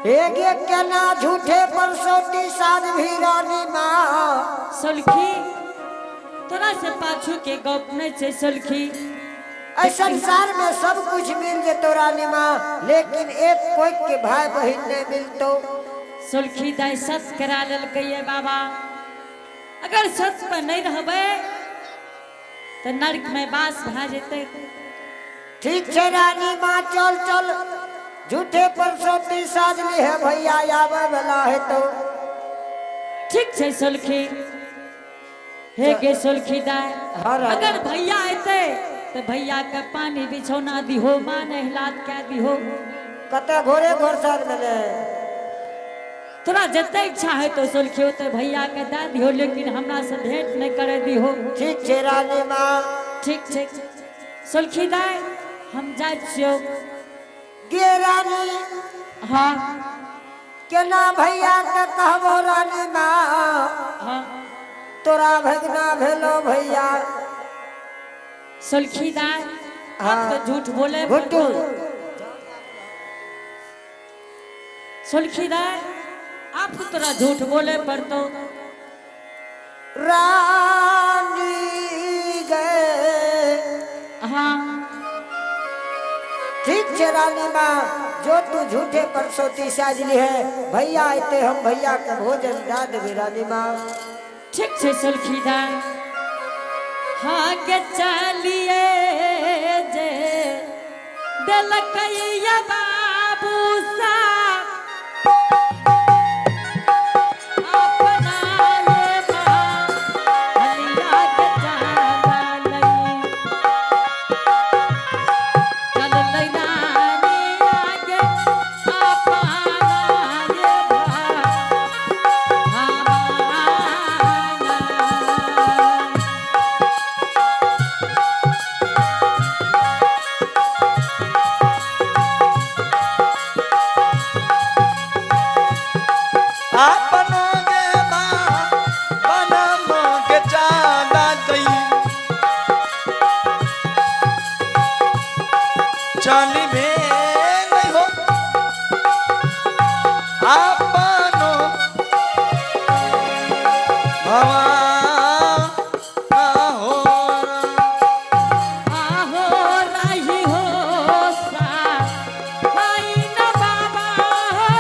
हे गे केना झूठे परसौती साज भी रानी माँ। सोलखी, तोरा से पाछू के गप नहीं छै सोलखी। ऐ संसार में सब कुछ मिल जेतो रानी माँ, लेकिन एक कोई के भाई बहन नहीं मिलतो। सोलखी दाई सच करा लेलकै ये बाबा, अगर सच पर नहीं रहबै तो नरक में बास भए जेतै। ठीक छै रानी माँ, चल चल, झूठे परसौती साजली है, भैया आवे वाला है तो। ठीक छै सोलखी। हे गे सोलखी दाई, हाँ रानी। अगर भैया एतै तो भैया के पानी बिछौना दिहो, माँ नहिलात क्या दिहो। कते घोरे घोर साथ मिले। तोरा जते इच्छा है तो सोलखी ओते भैया के दे दिहो, लेकिन हमरा से भेंट नहीं करे दिहो। ठीक छै रानी माँ। ठीक छै सोलखी दाई, हम जाइ छियौ। गे रानी। हाँ। केना भैया के कहबो रानी माँ? हाँ। तोरा भगना भेलो भैया। सोलखी दाई, हाँ। आप तो झूठ बोले। घुट्टू। सोलखी दाई, आप तो तोरा झूठ बोले पड़तो। रानी गए। हाँ। ठीक छै रानी माँ, जो तू झूठे परसौती साजली है, भैया आते हम भैया के भोजन दा देबे रानी माँ। ठीक छै सोलखी दाई। हाँ के चलिए जे देलकैया बाबू साहब अपना ये माँ हलिया के चललै, चललै रानी आगे अपना ये भामाना। आपनो गे बा बनम के चाला गई चली भेल हो आपनो भवा हो। आहो रही हो सा आई न बाबा हो।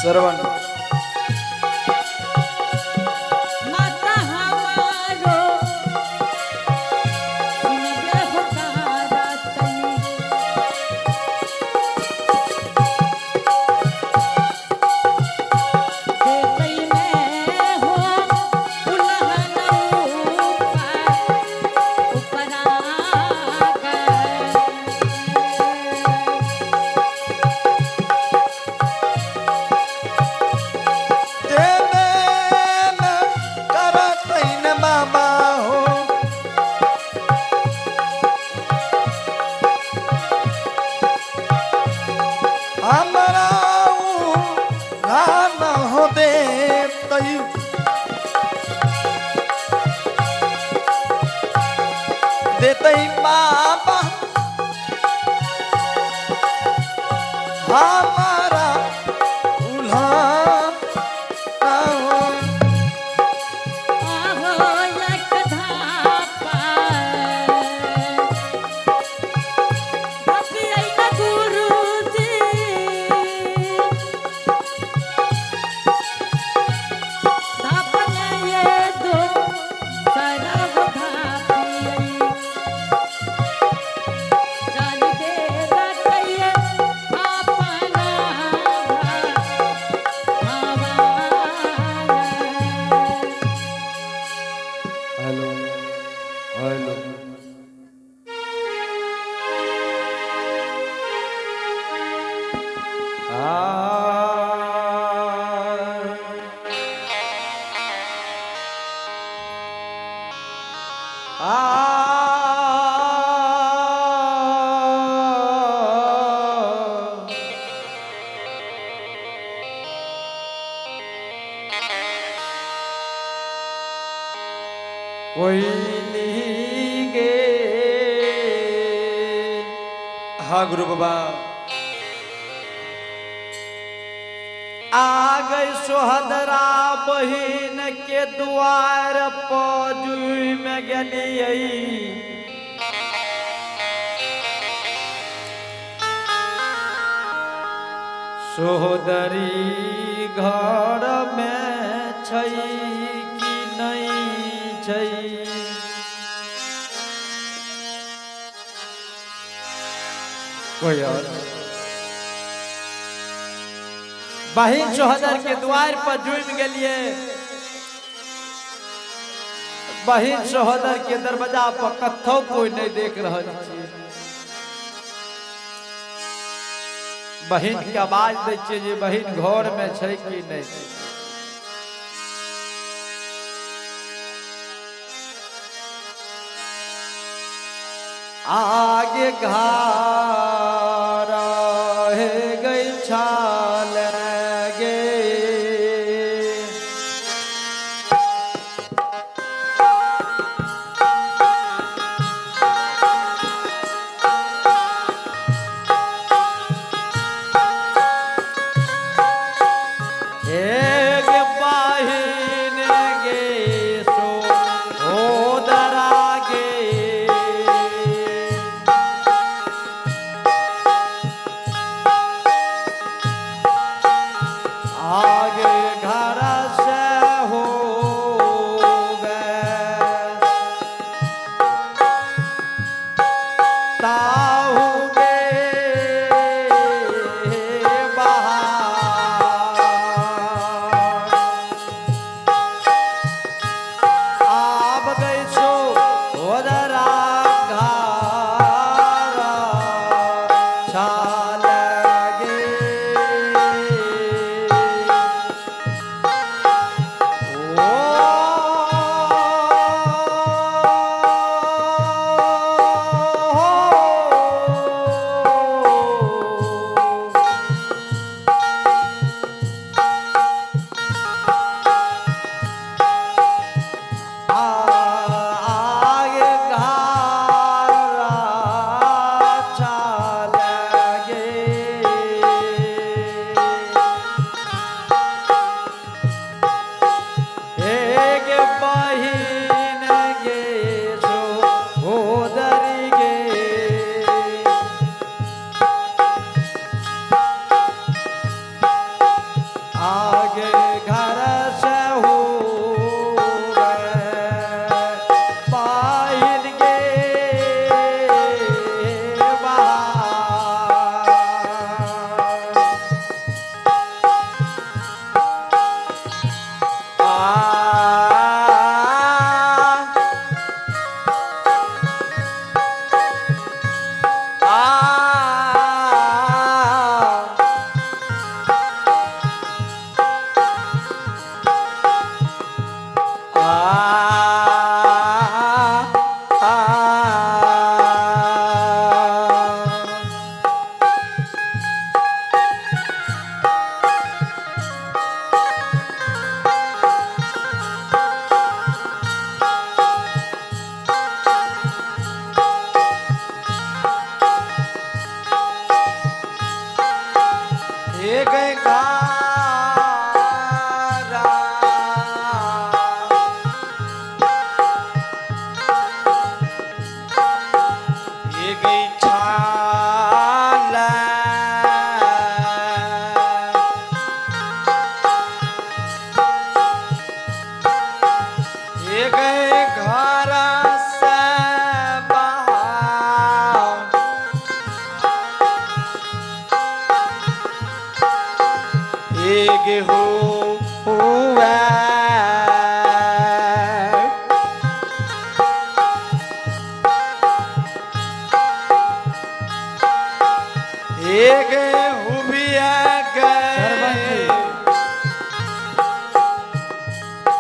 श्रवण। माता हमारो सुनबे होकारा तनी। देतई में हो उलहन ऊपर उपरा कर। देवे न करतैन बाबा हो। हमरा उ लान हो देतै। देतै बाबा हमारा उल्हान ना हो। आहो एक धापा धापी आइला गुरुजी धापन ये दो सरव धापी आई जान दे रखैये अपना भावाना। हेलो हेलो आ आ कोयली गे। हाँ गुरु बाबा आ गई सोहदरा बहिन के द्वार पजुई में गेलियै। सोहदरी घर में छै कि नहीं छै? कोई और बहिन सोहदर के द्वार पर जुम गेलिए। बहिन सोहदर के दरवाजा पर कत्थो कोई नहीं देख रहल छियै। बहिन के आवाज दै छियै जे बहिन घर में छै कि नहीं छै। आगे घर हे गई छाल गे। एक बहिन गे सो होदरा गे।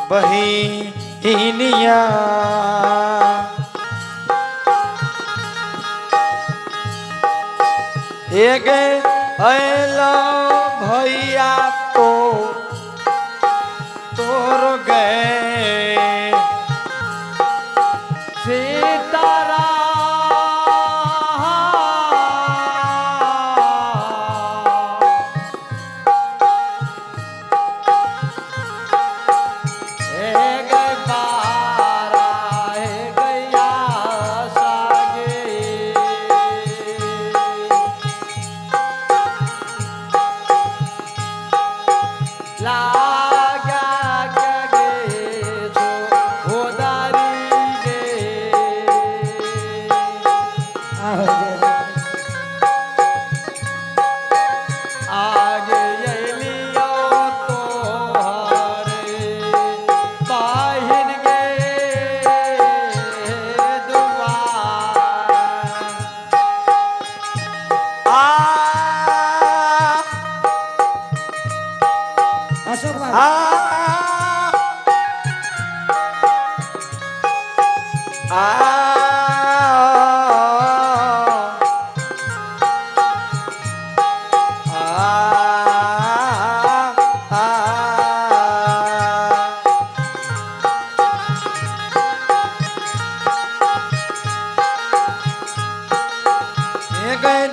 बहिनिया। एक अलो भैया तो तोर गए सीताराम हे गए बारा हे गैया सागे। लाग्या के गे छो होदारी गे। आगे अलियो तोहरे बाहिर गे दुआर। आ अशोक बाबू आ आ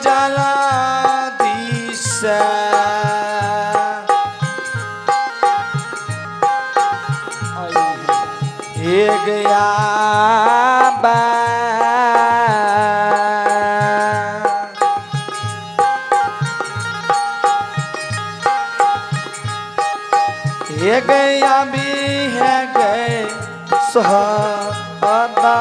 जाला दिशा ये गया बा। ये गया भी है गए सुहाना।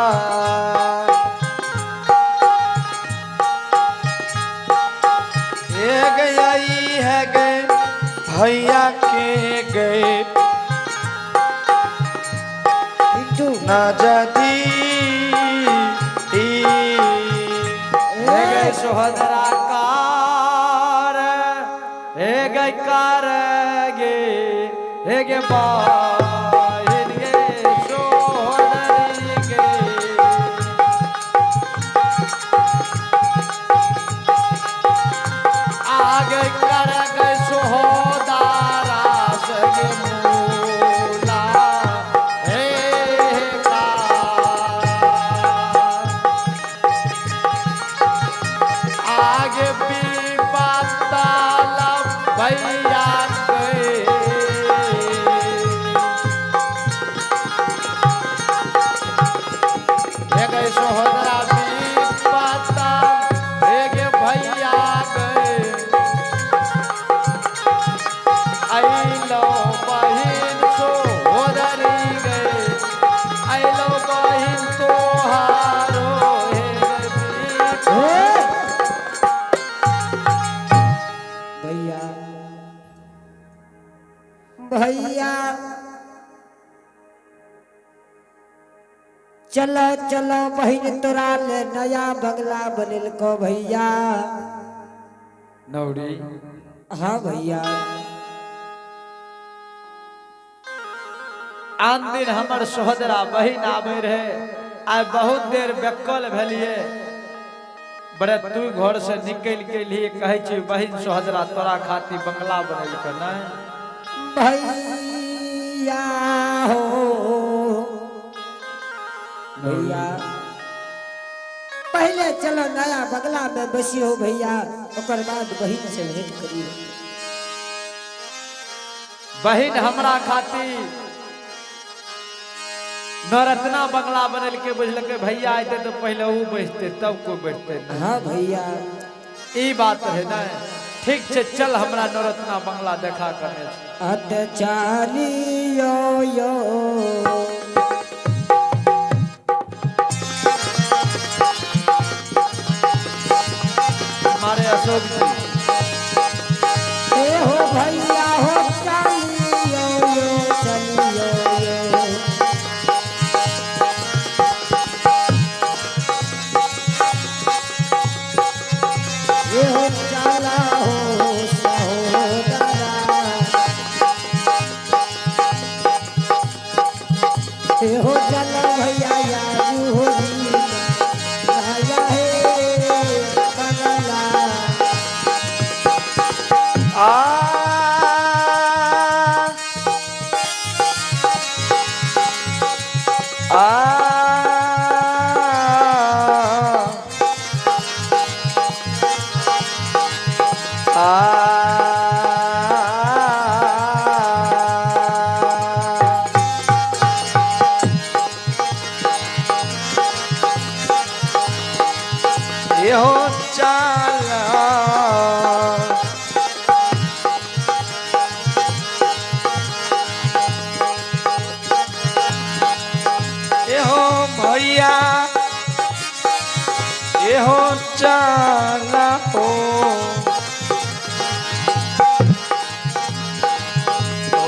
ये गया ही है गए भैया के गए पिंटू न जदी। हे गए सोहदरा कार, हे गए कार गे, हे गे बाहिन गे सोहदरी गे। आगे कर गए सोहदारा सगे मूला हे कार। आगे पीपा ताला भैया के। हे गए सोहदरा पीपा ताल, हे गे भैया गए। अइलो बहिन सोहदरी गए, अइलो बहिन तोहारो हे गए पीपा। भैया भैया चलो चलो बहिन तोरा ले नया बंगला बनेलको भैया। नौरी हाँ भैया। आन दिन हमर सोहदरा बहिन आबे रहे, आइ बहुत देर बेकल भेलिए। बड़े तू घर से निकल के लिए कहै छी बहिन सोहदरा तोरा खातिर बंगला बनेलको नहीं। भैया हो भैया पहले चलो नया बंगला में बसी हो भैया, ओकर बाद बहिन से भेंट करियो। बहिन हमरा खातिर नौरत्ना बंगला बनेलके, बुझलके भैया अयते तो पहले ऊ बैठते तब कोई बैठते नहीं। हाँ भैया। ई बात है ना। ठीक छै चल हमरा नौरत्ना बंगला देखा करने छै। अत चालियो यो हमारे अशोक जी। ए हो भैया हो चालियो यो चलियो यो। ये हो चाला हो सहोदरा। हे हो चल भैया याजू हो नया हे बंगला। आ आ आ हो चाल एहो भैया एहो चाल हो ओ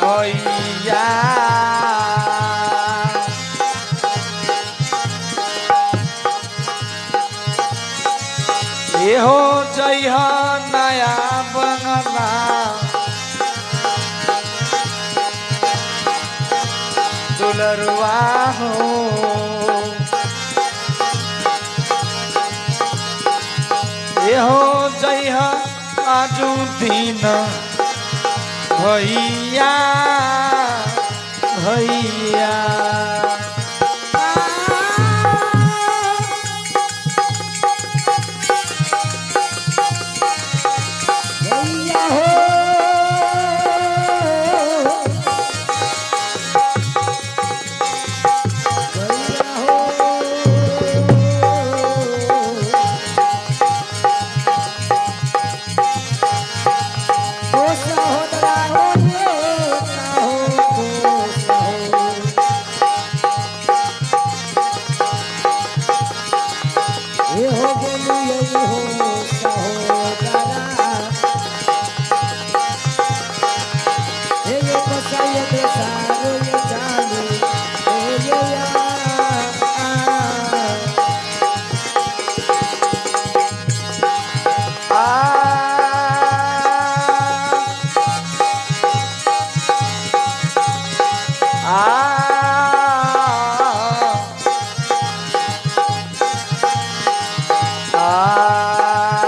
भैया एहो जइह नया बंगला दुलरुआ हो एहो जइह आजू दिन भैया भैया भैया हो भैया हो ओ सहोदरा हो ना हो ओ सहोदरा। ये हो बोलू ये हो सहोदरा। हे ये बसा ये बेसारो ये चालू हे ये या आ आ आ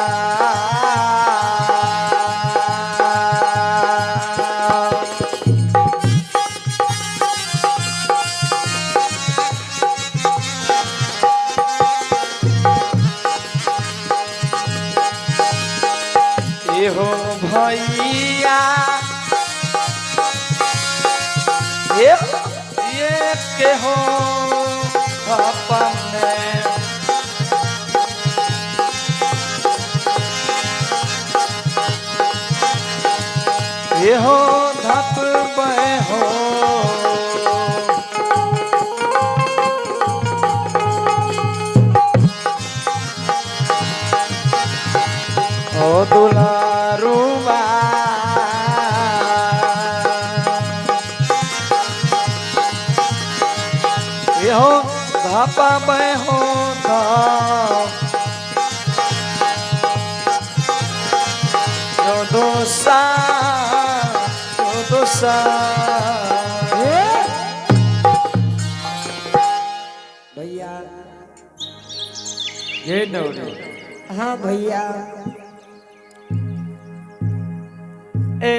एहो भैया ये ये के हो अपने एहो धप बह हो ओ दुलारुआ एहो धापा बहो धाप जो दोसा जो दोसा भैया ये नौरी हाँ भैया ए